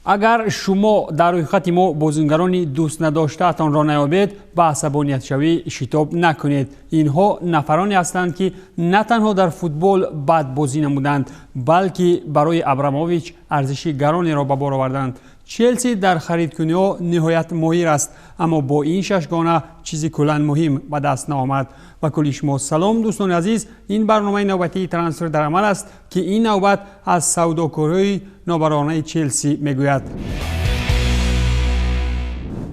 Агар шумо дар рӯйхати мо бозингарони дӯст надоштаатонро наёбед, ба асабониятшавӣ шитоб накунед. Инҳо нафароне ҳастанд, ки на танҳо дар футбол бад бозӣ намуданд, балки барои Абрамович арзиши гаронеро ба бор оварданд. Челси дар харидкуниҳо ниҳоят моҳир аст, аммо бо ин шашгона чизи куллан муҳим ба даст наомад. Ба кулли шумо салом, дӯстони азиз. Ин барномаи навбатии «Трансфер дар амал» аст, ки ин навбат аз савдокориҳои нобаронаи Челси мегӯяд.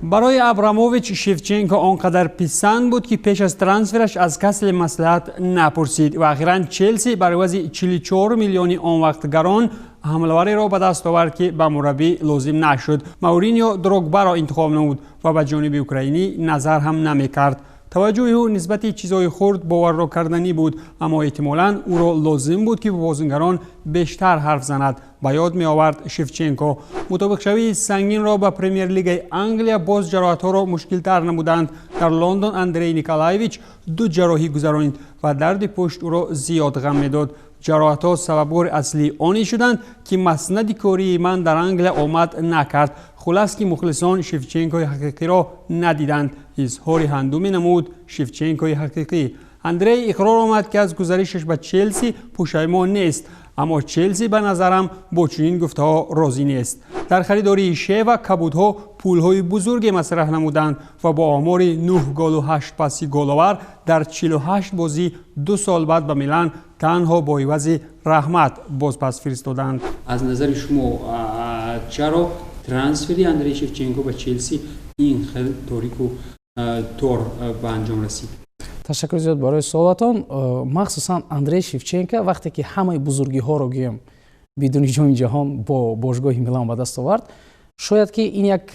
Барои Абрамович Шевченко он қадар писанд буд, ки пеш аз трансфераш аз касе маслиҳат напурсид ва охиран Челси бар ивази 44 миллиони он вақт гарон ҳамлавареро ба даст овард, ки ба мураббӣ лозим нашуд. Мауриньо Дрогбаро интихоб намуд ва ба ҷониби украинӣ назар ҳам намекард. Таваҷҷӯҳи ӯ нисбати чизҳои хурд боварро карданӣ буд, аммо эҳтимолан ӯро лозим буд, ки бо бозингарон бештар ҳарф занад, ба ёд меовард Шевченко. Мутобиқшавии сангинро ба Премер-лигаи Англия боз ҷароҳатҳоро мушкилтар намуданд. Дар Лондон Андрей Николаевич ду ҷарроҳӣ гузаронид ва дарди пушт ӯро зиёд ғам медод. Ҷароҳатҳо сабабгори аслии оне шуданд, ки маснади кории ман дар Англия омад накард. Хулас, ки мухлисон Шевченкои ҳақиқиро надиданд, изҳори ҳанду менамуд Шевченкои ҳақиқӣ. Андрей иқрор омад, ки аз гузаришаш ба Челси пушаймон нест, аммо Челси ба назарам бо чунин гуфтаҳо розӣ нест. Дар харидории Шева кабудҳо пулҳои бузурге масраф намуданд ва бо омори 9 голу 8 паси головар дар 48 бозӣ 2 сол баъд ба Милан танҳо бо ивази раҳмат бозпас фиристоданд. Аз назари шумо, чаро трансфери Андрей Шевченко ба Челси ин хел торику тор ба анҷом расид? Ташаккур зиёд барои суолатон. Махсусан Андрей Шевченко, вақте ки ҳамаи бузургиҳоро, гӯем, бидуни Ҷоми Ҷаҳон бо бошгоҳи Милан ба даст овард, шояд ки ин як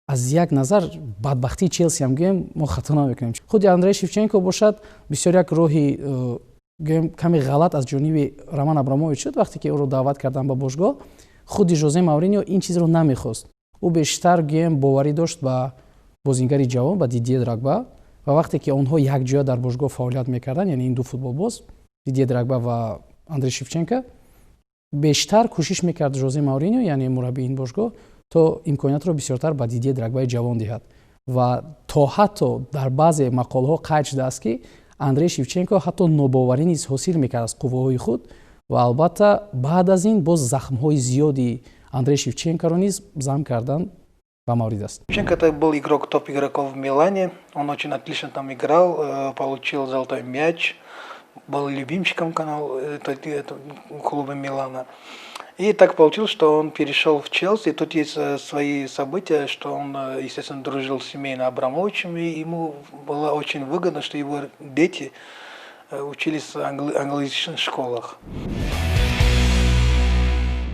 аз як назар бадбахтии Челси ҳам гӯем, мо хато намекунем. Худи Андрей Шевченко бошад, бисёр як роҳи, гӯем, каме ғалат аз ҷониби Роман Абрамович шуд, вақте ки ӯро даъват карданд ба бошгоҳ. Худи Жозе Мауриньо ин чизро намехост. Ӯ бештар, гӯем, боварӣ дошт ба бозингари ҷавон, ба Дидье Драгба, ва вақте ки онҳо якҷоя дар бошгоҳ фаъолият мекарданд, яъне ин ду футболбоз, Дидье Драгба ва Андрей Шевченко, бештар кӯшиш мекард Жозе Мауриньо, яъне мураббии ин бошгоҳ, то имкониятро бисёртар ба Дидье Драгбаи ҷавон диҳад. Ва то ҳатто дар баъзе мақолаҳо қайд шудааст, ки Андрей Шевченко ҳатто нобоварӣ низ ҳосил мекард аз қувваҳои худ. Ва албатта, баъд аз ин боз захмҳои зиёди Андрей Шевченкоро низ зам кардан ба маврид аст. Шевченко — это был игрок, топ игроков в Милане. Он очень отлично там играл, получил золотой мяч, был любимчиком канал это, клуба Милана. И так получилось, что он перешел в Челси. Тут есть свои события, что он, естественно, дружил семейно Абрамовичем, и ему было очень выгодно, что его дети учились в англоязычных школах.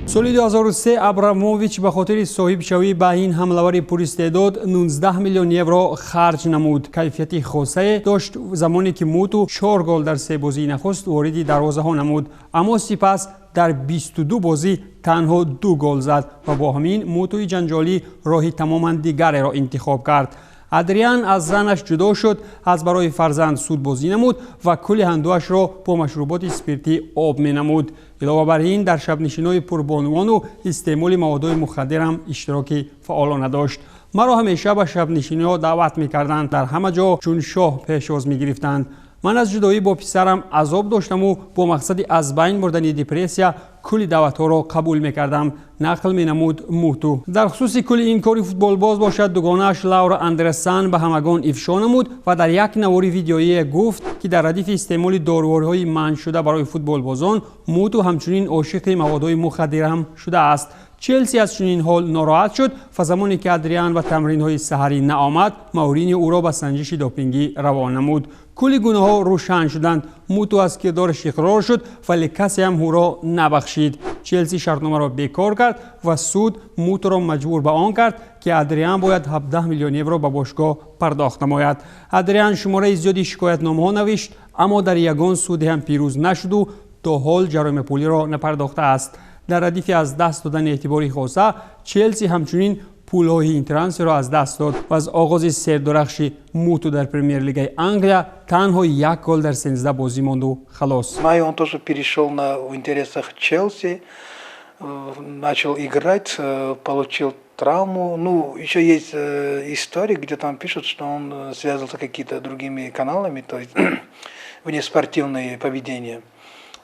Соли 2003 Абрамович ба хотири соҳибшавӣ ба ин ҳамлавари пуристеъдод 19 миллион евро харҷ намуд. Кайфияти хосае дошт, замоне ки Муту чор гол дар се бозии нахуст вориди дарвозаҳо намуд, аммо сипас дар 22 бозӣ танҳо ду гол зад ва бо ҳамин Мутуи ҷанҷолӣ роҳи тамоман дигареро интихоб кард. Адриан аз занаш ҷудо шуд, аз барои фарзанд судбозӣ намуд ва кулли ҳандуашро бо машруботи спиртӣ об менамуд. Илова бар ин, дар шабнишинои пурбонувону истеъмоли маводҳои мухаддирам иштироки фаъолона дошт. Маро ҳамеша ба шабнишиниҳо даъват мекарданд, дар ҳама ҷо чун шоҳ пешвоз мегирифтанд. Ман аз ҷудоӣ бо писарам азоб доштаму бо мақсади аз байн бурдани депрессия кулли даъватҳоро қабул мекардам, нақл менамуд Муту. Дар хусуси кулли ин кори футболбоз бошад, дугонааш Лаура Андресан ба ҳамагон ифшо намуд ва дар як навори видеоие гуфт, ки дар радифи истеъмоли дорувориҳои манъшуда барои футболбозон, Муту ҳамчунин ошиқи маводҳои мухаддир ҳам шудааст. Челси аз чунин ҳол нороҳат шуд ва замоне ки Адриан ба тамринҳои саҳарӣ наомад, Мауриньо ӯро ба санҷиши допингӣ равон намуд. Кулли гуноҳҳо рӯшан шуданд. Муту аз кирдораш иқрор шуд, вале касе ҳам ӯро набахшид. Челси шартномаро бекор кард ва суд Мутуро маҷбур ба он кард, ки Адриан бояд 17 миллион евро ба бошгоҳ пардохт намояд. Адриан шумораи зиёди шикоятномаҳо навишт, аммо дар ягон суде ҳам пирӯз нашуду то ҳол ҷароими пулиро напардохтааст. Дар радифи аз даст додани эътибори хоса, Челси ҳамчунин пулҳои ин трансферро аз даст дод ва аз оғози сердурахши Муту дар Премер-лигаи Англия танҳо як гол дар 13 бозӣ монду халос. Мае он тоже перешел в интересах Челси. Начал играть, получил травму. Ну, еще есть история, где там пишут, что он связывался какими-то другими каналами, то есть внеспортивное поведение.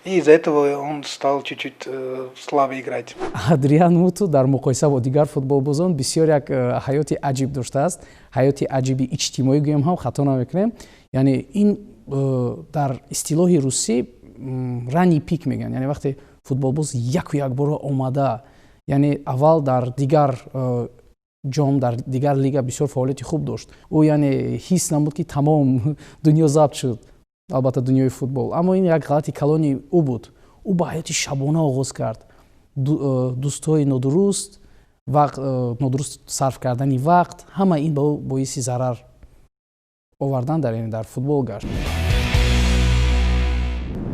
И из-за этого он стал чуть-чуть слабо играть. Адриан Муту дар муқоиса бо дигар футболбозон бисёр як ҳаёти аҷиб доштааст. Ҳаёти аҷиби иҷтимоӣ гӯем ҳам хато намекунем. Яъне ин дар истилоҳи русӣ ранний пик мегӯянд, яъне вақте футболбоз яку якбора омада, яъне аввал дар дигар ҷом, дар дигар лига бисёр фаъолияти хуб дошт. Ӯ яъне ҳис намуд, ки тамом дунё забт шуд, албатта дунёи футбол. Аммо ин як ғалати калони ӯ буд. Ӯ ба ҳаёти шабона оғоз кард. Дӯстҳои нодуруст, нодуруст сарф кардани вақт, ҳама ин ба ӯ боиси зарар овардан дар футбол гашт.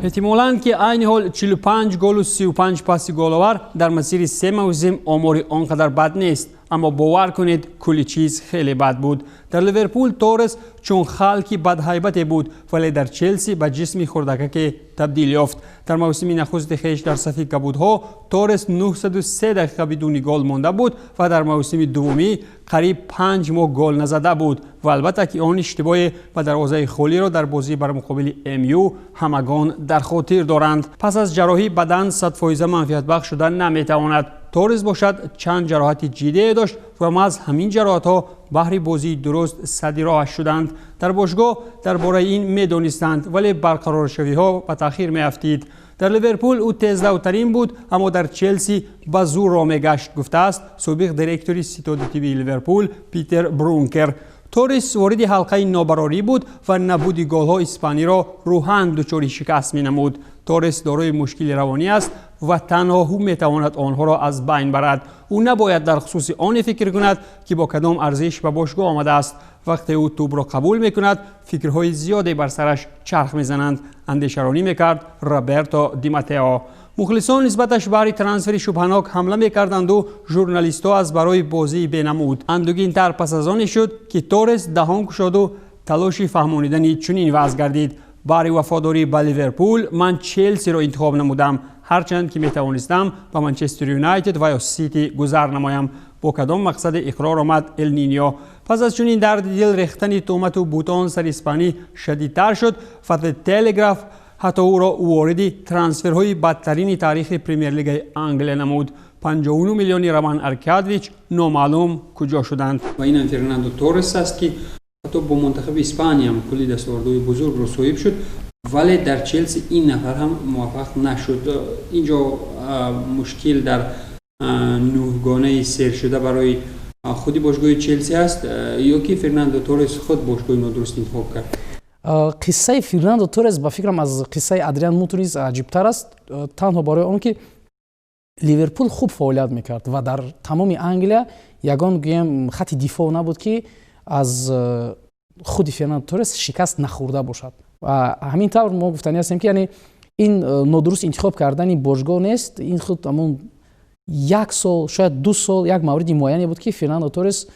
Эҳтимолан, ки айни ҳол 45 голу 35 паси головар дар масири се мавсим омори он қадар бад нест, аммо бовар кунед, кулли чиз хеле бад буд. Дар Ливерпул Торрес чун Халки бадҳайбате буд, вале дар Челси ба ҷисми хурдакаке табдил ёфт. Дар мавсими нахусти хеш дар сафи кабудҳо Торрес 903 дақиқа бидуни гол монда буд ва дар мавсими дуввумӣ қариб 5 моҳ гол назада буд. Ва албатта, ки он иштибоҳе ба дарвозаи холиро дар бозӣ бар муқобили МЮ ҳамагон дар хотир доранд. Пас аз ҷарроҳӣ бадан 100% манфиатбахш шуда наметавонад. Торрес бошад, чанд ҷароҳати ҷиддие дошт ва маҳз ҳамин ҷароҳатҳо баҳри бозии дуруст садди роҳаш шуданд. Дар бошгоҳ дар бораи ин медонистанд, вале барқароршавиҳо ба таъхир меафтид. Дар Ливерпул ӯ тездавтарин буд, аммо дар Челси ба зур роҳ мегашт, гуфтааст собиқ директори ситоди тиббии Ливерпул Питер Брункер. Торрес вориди ҳалқаи нобарорӣ буд ва набуди голҳо испаниро рӯҳан дучори шикаст менамуд. Торрес дорои мушкили равонӣ аст ва танҳо ӯ метавонад онҳоро аз байн барад. Ӯ набояд дар хусуси оне фикр кунад, ки бо кадом арзиш ба бошгоҳ омадааст. Вақте ӯ тӯбро қабул мекунад, фикрҳои зиёде бар сараш чарх мезананд, андешаронӣ мекард Роберто Диматео. Мухлисон нисбаташ баҳри трансфери шубҳанок ҳамла мекарданду журналистҳо аз барои бозии бенамуд. Андугинтар пас аз оне шуд, ки Торрес даҳон кушоду талоши фаҳмонидани чунин вазъ гардид: «Баҳри вафодорӣ ба Ливерпул ман Челсиро интихоб намудам, ҳарчанд ки метавонистам ба Манчестер Юнайтед ва ё Сити гузар намоям». Бо кадом мақсаде иқрор омад Эл Нино? Пас аз чунин дарди дил рехтани тӯҳмату бутон сари испанӣ шадидтар шуд ва Телеграф ҳатто ӯро вориди трансферҳои бадтарини таърихи Премер-лигаи Англия намуд. 59 миллиони Роман Аркадович номаълум куҷо шуданд. Ва инам Фернандо Торрес аст, ки ҳатто бо мунтахаби Испанияам кулли дастовардҳои бузургро соҳиб шуд, вале дар Челси ин нафар ҳам муваффақ нашуд. Инҷо мушкил дар нӯҳгонаи сершуда барои худи бошгоҳи Челси аст ё ки Фернандо Торрес худ бошгоҳи нодуруст интихоб кард? Қиссаи Фернандо Торрес, ба фикрам, аз қиссаи Адриан Муту низ аҷибтар аст, танҳо барои он ки Ливерпул хуб фаъолият мекард ва дар тамоми Англия ягон, гӯем, хати дифоъ набуд, ки аз худи Фернандо Торрес шикаст нахӯрда бошад. Ва ҳамин тавр мо гуфтанӣ ҳастем, ки яъне ин нодуруст интихоб кардани бошгоҳ нест. Ин худ ҳамон як сол, шояд 2 сол, як мавриди муайяне буд, ки Фернандо Торрес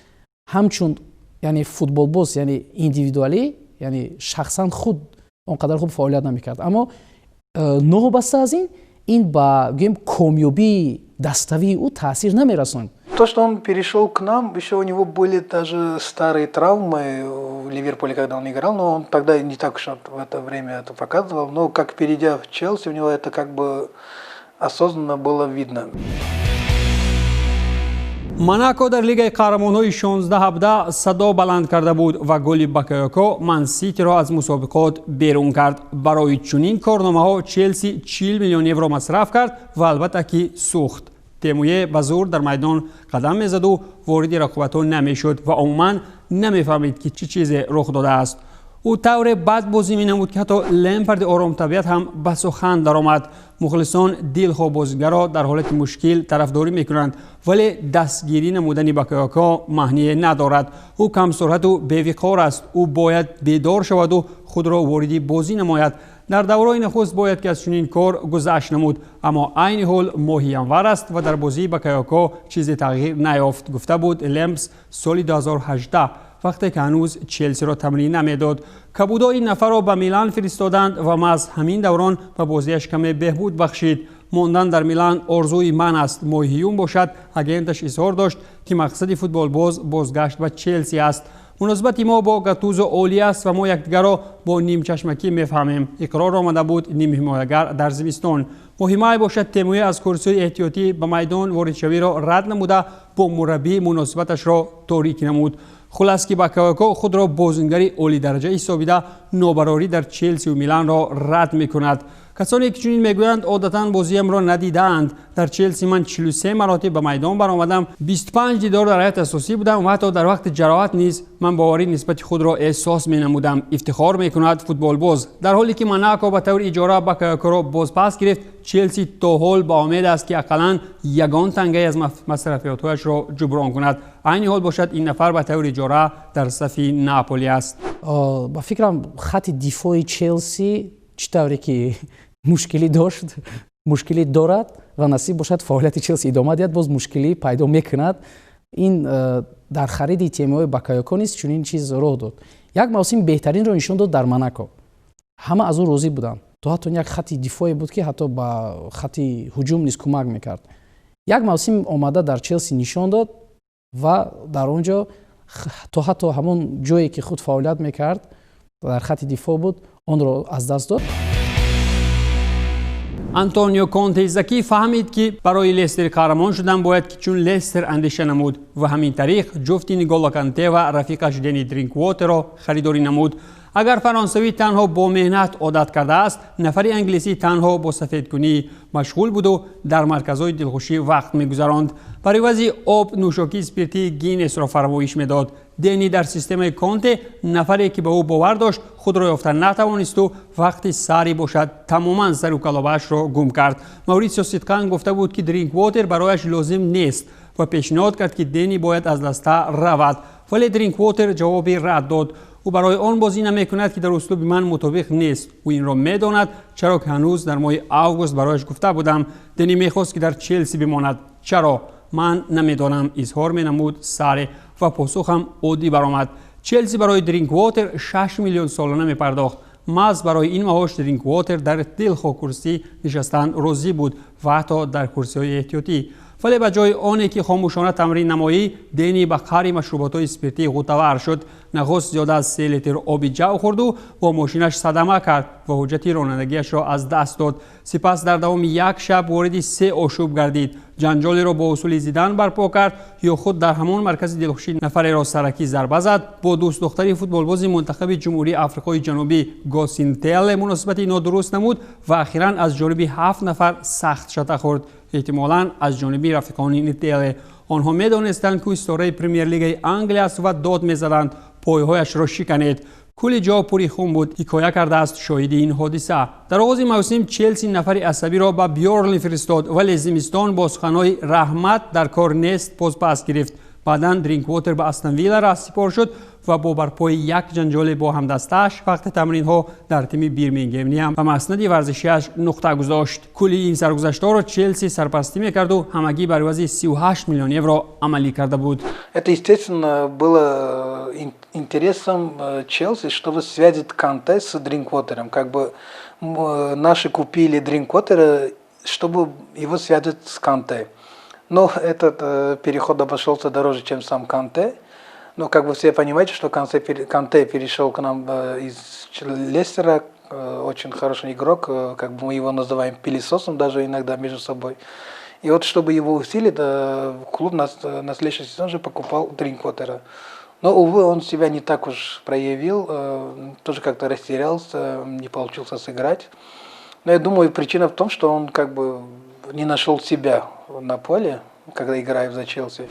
ҳамчун, яъне футболбоз, яъне индивидуалӣ, яъне шахсан худ он қадар хуб фаъолият намекард. Аммо новобаста аз ин, ин ба, гӯем, комёбии даставии ӯ таъсир намерасонд. То, что он перешел к нам, еще у него были даже старые травмы в Ливерпуле, когда он играл, но он тогда не так уж в это время это показывал. Но как перейдя в Челси, у него это как бы осознанно было видно. Монако дар Лигаи қаҳрамонҳои 16-17 садо баланд карда буд ва голи Бакаёко Манситиро аз мусобиқот берун кард. Барои чунин корномаҳо Челси 40 миллион евро масраф кард ва албатта ки сӯхт. Темуе ба зур дар майдон қадам мезаду вориди рақобатҳо намешуд ва умуман намефаҳмид, ки чӣ чизе рух додааст. Ӯ тавре бад бозӣ менамуд, ки ҳатто Лемпарди оромтабиат ҳам ба сухан даромад. Мухлисон дилхоҳ бозигарро дар ҳолати мушкил тарафдорӣ мекунанд, вале дастгирӣ намудани Бакаёко маъние надорад. Ӯ камсуръату бевиқор аст. Ӯ бояд бедор шаваду худро вориди бозӣ намояд. Дар давраи нахуст бояд ки аз чунин кор гузашт намуд, аммо айни ҳол моҳи январ аст ва дар бозии Бакаёко чизе тағйир наёфт, гуфта буд Лемпс соли 2018, вақте ки ҳанӯз Челсиро тамрин намедод. Кабудо ин нафарро ба Милан фиристоданд ва маҳз ҳамин даврон ба бозиаш каме беҳбуд бахшид. Мондан дар Милан орзуи ман аст. Моҳи июн бошад, агенташ изҳор дошт, ки мақсади футболбоз бозгашт ба Челси аст. Муносибати мо бо Гатузо олӣ аст ва мо якдигарро бо нимчашмакӣ мефаҳмем, иқрор омада буд нимҳимоягар дар зимистон. Моҳи май бошад, Темуе аз курсиҳои эҳтиётӣ ба майдон воридшавиро рад намуда, бо мураббӣ муносибаташро торик намуд. Хулас ки Бакаёко худро бозингари олидараҷа ҳисобида, нобарорӣ дар Челсиву Миланро рад мекунад. Касоне ки чунин мегӯянд, одатан бозиамро надидаанд. Дар Челси ман 43 маротиб ба майдон баромадам, 25 дидор дар ҳайати асосӣ будам ва ҳатто дар вақти ҷароҳат низ ман боварӣ нисбати худро эҳсос менамудам, ифтихор мекунад футболбоз. Дар ҳоле ки Монако ба таври иҷора Бакаёкоро бозпас гирифт, Челси то ҳол ба омед аст, ки ақаллан ягон тангае аз масрафиётҳояшро ҷуброн кунад. Айни ҳол бошад, ин нафар ба таври иҷора дар сафи Наполи аст. Ба фикрам, хати дифои Челси чӣ тавре ки мушкилӣ дошт, мушкилӣ дорад ва насиб бошад, фаъолияти Челси идома диҳад, боз мушкилӣ пайдо мекунад. Ин дар хариди Темуэ Бакаёко низ чунин чиз роҳ дод. Як мавсими беҳтаринро нишон дод дар Монако, ҳама аз ӯ розӣ буданд, то ҳатто як хати дифое буд, ки ҳатто ба хати ҳуҷум низ кӯмак мекард. Як мавсим омада дар Челси нишон дод ва дар он ҷо то ҳатто ҳамон ҷое ки худ фаъолият мекард, дар хати дифоъ буд, онро аз даст дод. Антонио Конте закӣ фаҳмид, ки барои Лестер қаҳрамон шудан бояд ки чун Лестер андеша намуд ва ҳамин тариқ ҷуфти Ниголо Канте ва рафиқаш Дени Дринквотерро харидорӣ намуд. Агар фаронсавӣ танҳо бо меҳнат одат кардааст, нафари англисӣ танҳо бо сафедкунӣ машғул буду дар марказҳои дилхушӣ вақт мегузаронд. Бар ивази об нӯшокии спиртии Гиннесро фармоиш медод. Дени дар системаи Конте, нафаре ки ба ӯ бовар дошт, худро ёфта натавонисту вақти Сари бошад, тамоман сару калобаашро гум кард. Мауритсио сидқан гуфта буд, ки Дринквотер барояш лозим нест ва пешниҳод кард, ки Дени бояд аз даста равад, вале Дринквотер ҷавоби рад дод. Ӯ барои он бозӣ намекунад, ки дар услуби ман мутобиқ нест. Ӯ инро медонад, чаро ки ҳанӯз дар моҳи август барояш гуфта будам. Дени мехост, ки дар Челси бимонад. Чаро, ман намедонам, изҳор менамуд Саре ва посухам оддӣ баромад. Челси барои Дринквотер 6 миллион солона мепардохт. Маҳз барои ин маош Дринквотер дар дилхоҳ курсӣ нишастан розӣ буд ва ҳатто дар курсиҳои эҳтиётӣ. Вале ба ҷои оне ки хомӯшона тамрин намоӣ, Дени ба қаъри машруботҳои спиртӣ ғӯтавар шуд. Нахуст зиёда аз 3 литр оби ҷав хӯрду бо мошинаш садама кард ва ҳуҷҷати ронандагиашро аз даст дод. Сипас дар давоми як шаб вориди се ошӯб гардид, ҷанҷолеро бо усули зидан барпо кард ё худ дар ҳамон маркази дилхушӣ нафареро саракӣ зарба зад, бо дӯстдухтари футболбози мунтахаби Ҷумҳурии Африқои Ҷанубӣ Госинтеле муносибати нодуруст намуд ва ахиран аз ҷониби ҳафт нафар сахт шата хӯрд, эҳтимолан аз ҷониби рафиқони Нителе. Онҳо медонистанд, ки ситораи Премер-лигаи Англия аст ва дод мезаданд: «Пойҳояшро шиканед!» Кулли ҷо пури хун буд, ҳикоя кардааст шоҳиди ин ҳодиса. Дар оғози мавсим Челси нафари асабиро ба Бёрнли фиристод, вале зимистон бо суханҳои «раҳмат, дар кор нест» бозпас гирифт. Баъдан Дринквотер ба Астон Вилла раҳсипор шуд ва бо барпои як ҷанҷоле бо ҳамдастааш вақти тамринҳо дар тими Бирмингемниам ба маснади варзишиаш нуқта гузошт. Кулли ин саргузаштҳоро Челси сарпарастӣ мекарду ҳамагӣ бар ивази 38 миллион евро амалӣ карда буд. Это, естественно, было интересом Челси, чтобы связать Канте с Дринквотером. Как бы наши купили Дринквотера, чтобы его связать с Канте. Но этот переход обошелся дороже, чем сам Канте. Но, как бы, все понимаете, что Канте перешел к нам из Лестера, очень хороший игрок, как бы мы его называем пылесосом даже иногда между собой. И вот, чтобы его усилить, клуб на следующий сезон же покупал Дринквотера. Но, увы, он себя не так уж проявил, тоже как-то растерялся, не получился сыграть. Но я думаю, причина в том, что он как бы не нашел себя на поле, когда играет за Челси.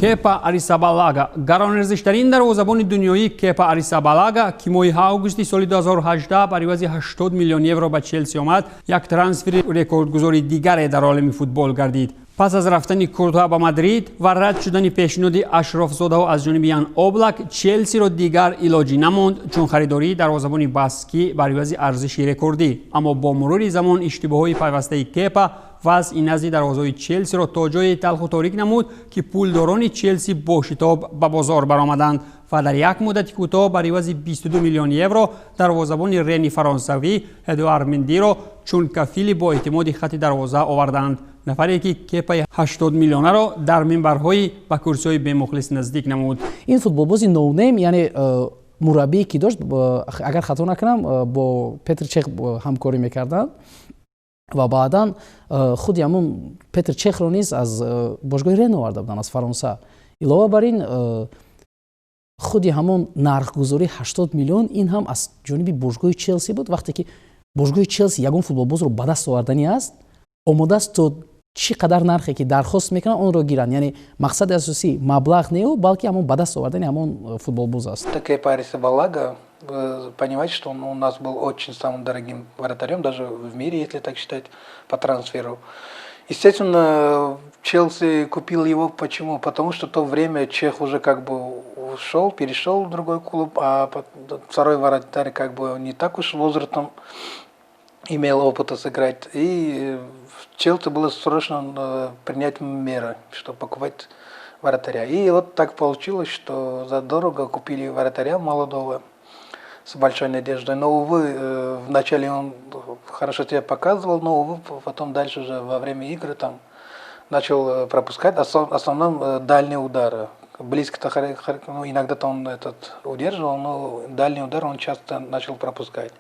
Кепа Арисабалага. Гаронарзиштарин дарвозабони дунёӣ Кепа Арисабалага, ки моҳи августи соли 2018 бар ивази 80 миллион евро ба Челси омад, як трансфери рекордгузори дигаре дар олами футбол гардид. Пас аз рафтани Куртуа ба Мадрид ва рад шудани пешниҳоди ашрофзодаҳо аз ҷониби Ян Облак, Челсиро дигар илоҷӣ намонд, чун харидории дарвозабони баскӣ бар ивази арзиши рекордӣ. Аммо бо мурури замон иштибоҳҳои пайвастаи Кепа Вазъи назди дарвозаҳои Челсиро то ҷое талху торик намуд, ки пулдорони Челси бо шитоб ба бозор баромаданд ва дар як муддати кӯтоҳ бар ивази 22 миллион евро дарвозабони Рени фаронсавӣ Эдуар Мендиро чун кафили боэътимоди хатти дарвоза оварданд, нафаре ки Кепаи 80 миллионаро дар минбарҳои ба курсиҳои бемухлис наздик намуд. Ин футболбози no name, яъне мураббие ки дошт, агар хато накунам, бо Петр Чех ҳамкорӣ мекарданд ва баъдан худи ҳамун Петр Чехро низ аз бошгоҳи Рен оварда буданд, аз Фаронса. Илова бар ин, худи ҳамон нархгузорӣ 80 миллион, ин ҳам аз ҷониби бошгоҳи Челси буд. Вақте ки бошгоҳи Челси ягон футболбозро ба даст оварданӣ аст, омода аст то чӣ қадар нархе ки дархост мекунанд, онро гиранд. Яъне мақсади асосӣ маблағ неу, балки ҳамон ба даст овардани ҳамон футболбоз аст. Кепа Аррисабалага, понимать, что он у нас был очень самым дорогим вратарем, даже в мире, если так считать, по трансферу. Естественно, Челси купил его почему? Потому что в то время Чех уже как бы ушел, перешел в другой клуб, а второй вратарь как бы не так уж возрастом имел опыта сыграть. И в Челси было срочно принять меры, чтобы покупать вратаря. И вот так получилось, что задорого купили вратаря молодого с большой надеждой. Но, увы, вначале он хорошо себя показывал, но, увы, потом дальше уже во время игры там начал пропускать, в основном дальние удары. Близко-то, ну, иногда-то он этот удерживал, но дальний удар он часто начал пропускать.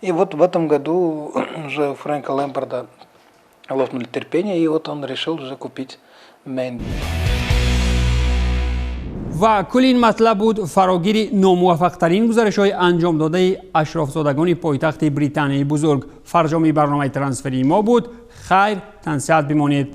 И вот в этом году уже Фрэнка Лэмпарда лопнули терпение, и вот он решил уже купить Менди. Ва кулли ин матлаб буд фарогири номуваффақтарин гузаришҳои анҷомдодаи ашрофзодагони пойтахти Британияи Бузург. Фарҷоми барномаи трансферии мо буд. Хайр, тансиҳат бимонед.